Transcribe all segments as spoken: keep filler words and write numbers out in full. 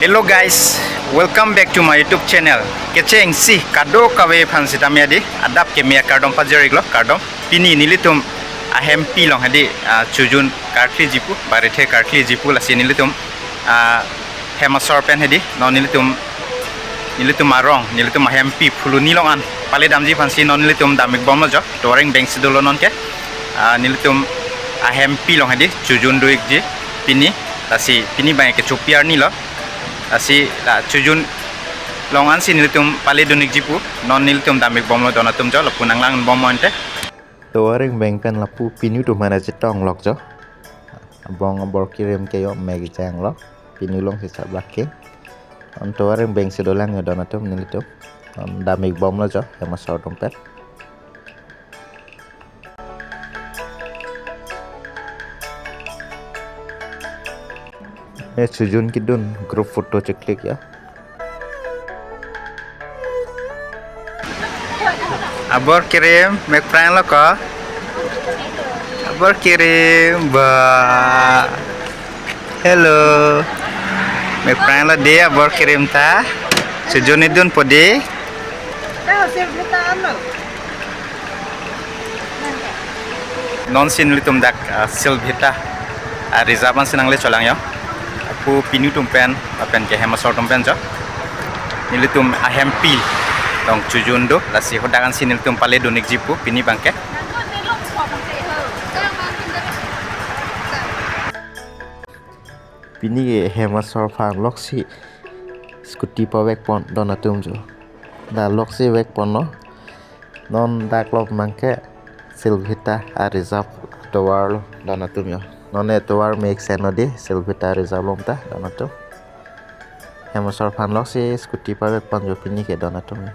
Hello guys, welcome back to my YouTube channel. Kechengsi kadokave aphan sitame adi adap keme akardom pajir-iklo, kardom. Pini nelitum ahempi along hedi, ah, chojun karkli jipu, barithe karkli jipu, lasi nelitum, ah, hem asor pen hedi non nelitum, nelitum arong, nelitum ahempi Phuloni along an pale damji aphansi non nelitum dam-ikbomlo jo. Tovar angbeng si dolo nonke, ah, nelitum ahempi along hedi chojun do-ikji pini, lasi pini abang ke chopi arni lo. Lasi la chojun along ansi nelitum pale dun-ikji pu, non nelitum dam-ikbomlo don atum jo, lapu nanglangbom ante. Tovar angbeng pen lapu pini atum mana chetong lok jo. Abong abor kirim ke yo mek jang lo. Pini along si sablak ke. Non tovar angbeng si dolang yo don atum nelitum. Non dam-ikbomlo jo, hem asor atum pen. Eh, chojun kedun group photo cheklik ya. Abor kirim, mek phranglo ko. Abor kirim, ba. Hello. Mek phranglo de abor kirim ta. Chojun idunpo de. Nonsi nelitum dak, ah, Silvita, ah, reserve ansi nangle cholang yo. Lapu pini atum pen, lapen ke hem asor atum pen jo. Nelitum ahempi along chojun do, lasi hadak ansi nelitum pale dun-ikji pu pini abang ke. Pini ke hem asor aphan loksi scooty pavekpon don atum jo. Da loksi vekponlo. Non dak lok abang ke Silvita a-reserve atovar lo don atum yo. Non atovar mek seno de Silvita reserve along ta don atum. Hem asor aphan loksi scooty pavekpon jo pini ke don atum yo.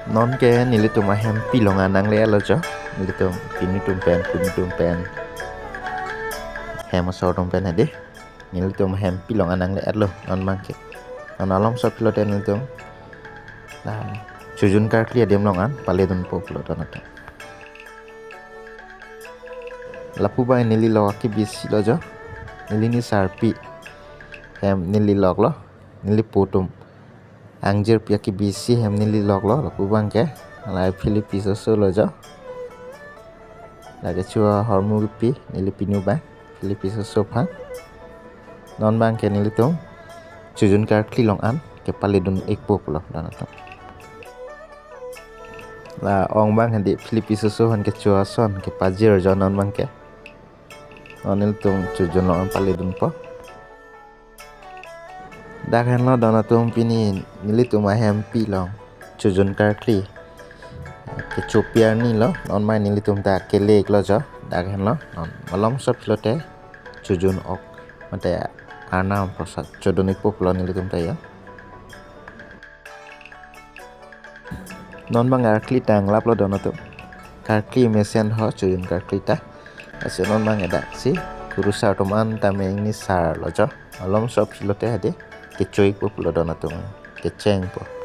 Non ke nelitum ahempi along an nangle-etlo jo. Nelitum pini atum pen, pini atum pen, hem asor atum pen hedi. Nelitum ahempi along an nangle-etlo non abang ke. Non malomso pulote nelitum, na, chojun karkli adim along an paledunpo pulo don atum. Lapu abang neli lok akebisi lo jo. Neli nisarpi hem neli loklo. Neli pu atum angjirpi akebisi hem neli loklo, lapu abang ke. Lahai Philippi Soso lo jo. Lake chua ahormu kepi neli pinu abang, Philippi Soso aphan. Non abang ke nelitum chojun karkli along an kepaledun-ikpo pulo don atum. La ong abang hedi Philippi Soso aphan kecho ason kepajir jo non abang ke. Non nelitum chojun along an paledunpo. Dak henlo don atum, pini nelitum ahempi along chojun karkli kechopi arni lo, non abang nelitum ta kele-iklo jo. Dak henlo, non malomso pulote chojun ok, mate Arnam Prasad chodun-ikpo pulo nelitum ta jo. Non abang karkli ta nanglaplo don atum. Karkli mesen ho chojun karkli ta. Lasi non abang edaksi kurusar atum an tame ingni sar lo jo. Malomso pulote hedi kecho-ikpo pulo don atum. Kechengpo.